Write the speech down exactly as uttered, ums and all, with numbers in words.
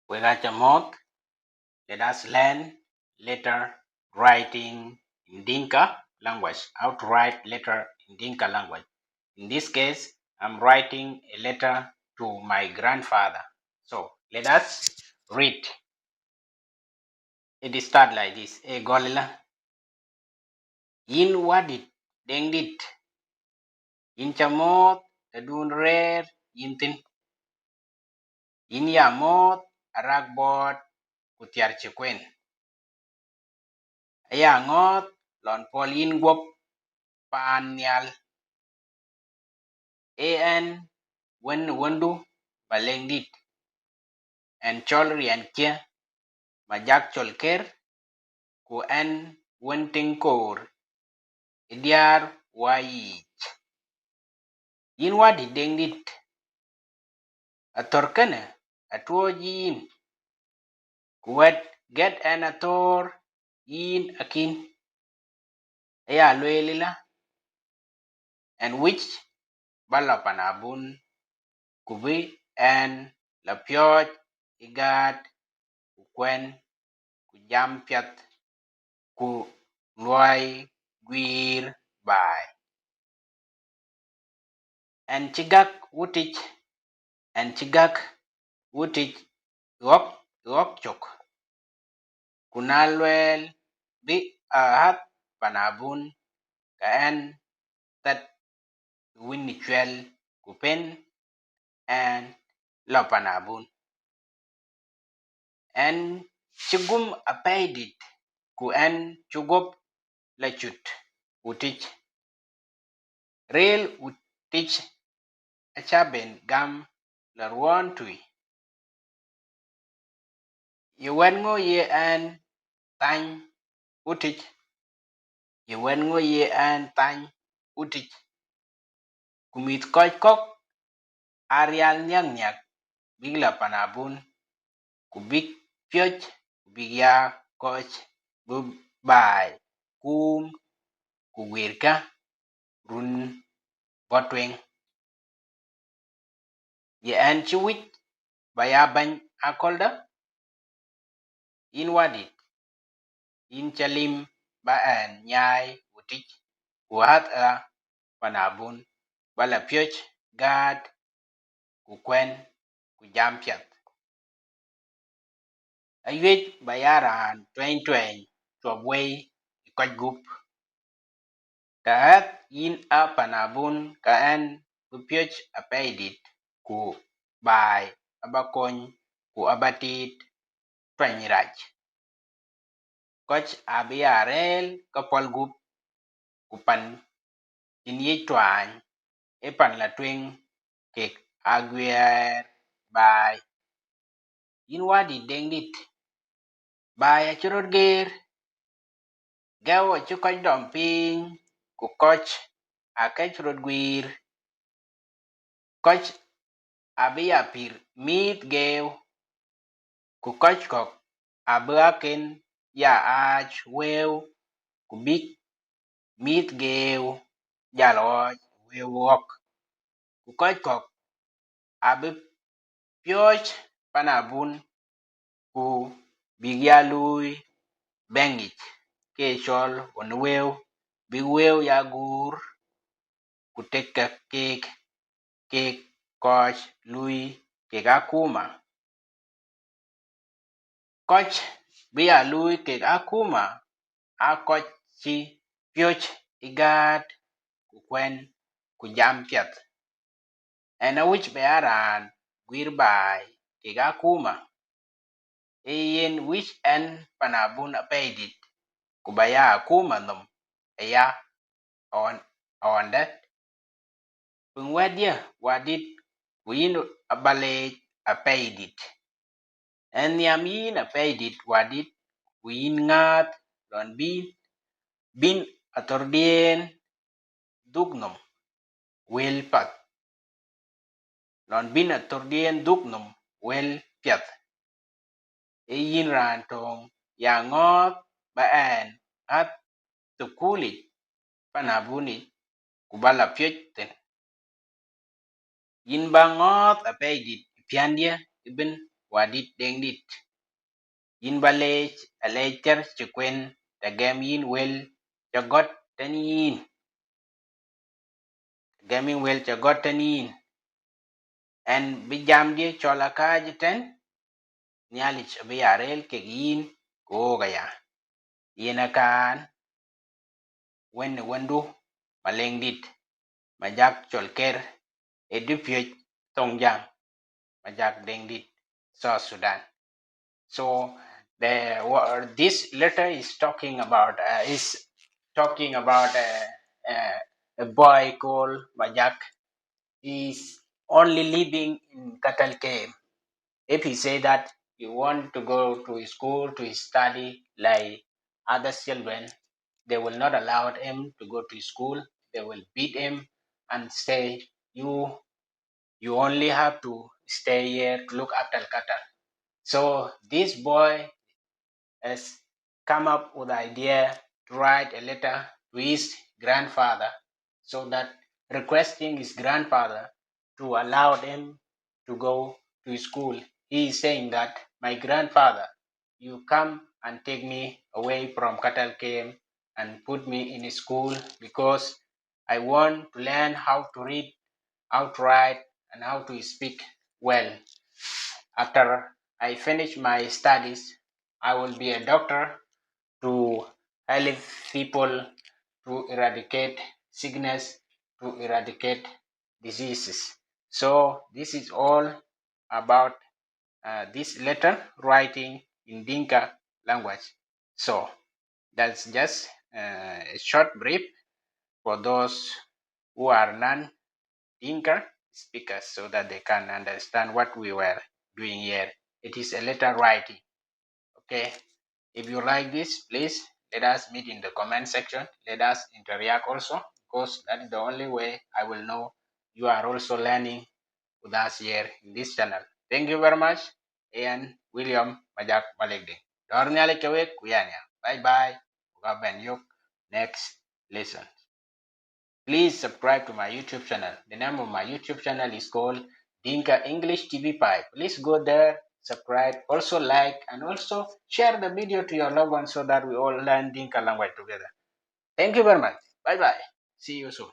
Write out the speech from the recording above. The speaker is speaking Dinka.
Wek aca mɔ̈ɔ̈th. Let us learn letter writing in Dinka language. How to write letter in Dinka language. In this case, I'm writing a letter to my grandfather. So let us read. It start like this. E gɔl ëlä: Yïn wädït Deŋdït, yïn ca mɔ̈ɔ̈th tɛ̈dun rëër yïn thïn. Yïn ya mɔ̈ɔ̈th arak bɔɔt ku thiar cï kuen. Aya ŋɔ̈ɔ̈th lɔn puɔl yïn guɔ̈p paan nhial. Ee ɣɛn wën wëndu Maleŋdït, ɣɛn cɔl riɛnkiɛ̈ Majak Col Ker, ku ɣɛn wën tiŋ koor ë diäär wä yiic. Yïn wädït Deŋdït, athör kënë atuɔ̈c yïn, ku wɛ̈t gɛ̈t ɣɛn athöör yïn akïn. Aya lueel ëlä, ɣɛn wïc ba la pan abun, ku bï ɣɛn la piɔ̈ɔ̈c ë gäät ku kuɛ̈n ku jam piath ku luɔi guiir baai. Ɣɛn cï gäk wutic, ɣɛn cï gäk wutic ɣɔ̈k, ɣɔ̈k cök. Ku na luɛɛl bï ɣa ɣäth pan abun, ke ɣɛn that wïn cuɛl ku pën ɣɛn la pan abun. Ɣɛn cï gum apɛidït, ku ɣɛn cï guɔ̈p la cut wutic. Rëër wutic aca ben gam la ruɔ̈ɔ̈n tui. Ye wɛ̈t ŋö ye ɣɛn thany wutic? Ye wɛ̈t ŋö ye ɣɛn thany wutic? Ku mïth kɔc kɔ̈k aa rial nhiäknhiäk bïk la pan abun, ku bïk piɔ̈c, ku bïk ya kɔc bï baai kuum, ku guiirkë run bɔ̈ tueŋ. Ye ɣɛn cï wïc ba ya bɛ̈ny akölda? Yïn wädït, yïn ca lim ba ɣɛn nyaai wutic, ku ɣäth ɣa pan abun, ba la piɔ̈c gäät ku kuɛ̈n ku jam piath. Awiëc ba ya raan tuɛnytuɛny cuɔp wei ë kɔc gup. Tɛ̈ ɣäth yïn ɣa pan abun, ke ɣɛn bï piɔ̈c apɛidït, ku baai aba kony, ku aba tiit tuany rac. Kɔc aabï ya rëër ke puɔl gup, ku pan cïn yic tuaany ë pan la tueŋ kek aguiɛɛr baai. Yïn wädït Deŋdït, baai acï röt geer, gɛu acï kɔc dɔm piny, ku kɔc akëc röt guiir. Kɔc aabï ya pïr mïïth geeu, ku kɔc kɔ̈k aabï ɣaken ya ɣaac wëëu, ku bïk mïïth geeu jal ɣɔɔc wëëu ɣɔ̈k. Ku kɔc kɔ̈k aabï piɔ̈ɔ̈c pan abun, ku bïk ya luui bɛ̈ŋ yic, ke cɔl ɣön wëëu, bïk wëëu ya guur, ku tekkë keek, kek kɔc lui kek akuma. Kɔc bï ya luui kek akuma aa kɔc cï piɔ̈c ë gäät ku kuɛ̈n ku jam piath. Ɣɛn awïc ba ya raan guiir baai kek akuma. Ee yen wïc ɣɛn pan abun apɛidït, ku ba ya akuma nhom aya ɣɔn, ɣɔn dɛ̈t. Piŋ wɛ̈tdiɛ̈ wädït, ku yïn aba leec apɛidït. Ɣɛn nhiam yïn apɛidït wädït, ku yïn ŋääth lɔn bï, bïn athördiɛ̈n dhuk nhom wël path. Lɔn bïn athördiɛ̈n dhuk nhom wël piath. Ee yïn raan töŋ ya ŋɔ̈ɔ̈th ba ɣɛn ɣäth thukul yic pan abun yic, ku ba la piɔ̈c thïn. Yïn ba ŋɔ̈ɔ̈th apɛidït ë piändiɛ̈ ëbën, Wadït Deŋdït. Yïn ba leec, aleec thiër cï kuën, të gɛm yïn wël cä gɔ̈t tën yïn. Të gɛm yïn wël cä gɔ̈t tën yïn. Ɣɛn bï jamdiɛ̈ cɔl akääc ëtɛ̈n, Nhialic abï ya rëër kek yïn, ku ɣok aya. Yen akan, wën ë wëndu, Maleŋdït, Majak Cɔl Ker, ë dupiöc thoŋ Jäŋ, Majak Deŋdït, South Sudan. So the, wha-, this letter is talking about, uh, is talking about, uh, uh, a boy called Majak. He's only living in cattle camp. If he say that he want to go to school to study like other children, they will not allow him to go to school. They will beat him and say, "You, you only have to stay here to look after cattle." So this boy has come up with the idea to write a letter to his grandfather, so that requesting his grandfather to allow him to go to school. He is saying that, "My grandfather, you come and take me away from cattle camp and put me in school, because I want to learn how to read, how to write, and how to speak well. After I finish my studies, I will be a doctor to help people to eradicate sickness, to eradicate diseases." So this is all about, uh, this letter writing in Dinka language. So that's just, uh, a short brief for those who are non-Dinka speakers, so that they can understand what we were doing here. It is a letter writing. Okay. If you like this, please let us meet in the comment section. Let us interact also, because that is the only way I will know you are also learning with us here in this channel. Thank you very much. Ɣɛn William Majak Malek Deŋ. Dɔ̈ɔ̈r Nhialic ke wek, ku yɛn ya. Bye bye. Ku ka bɛn yök next lesson. Please subscribe to my YouTube channel. The name of my YouTube channel is called Dinka English T V five. Please go there, subscribe, also like, and also share the video to your loved ones so that we all learn Dinka language together. Thank you very much. Bye bye. See you soon.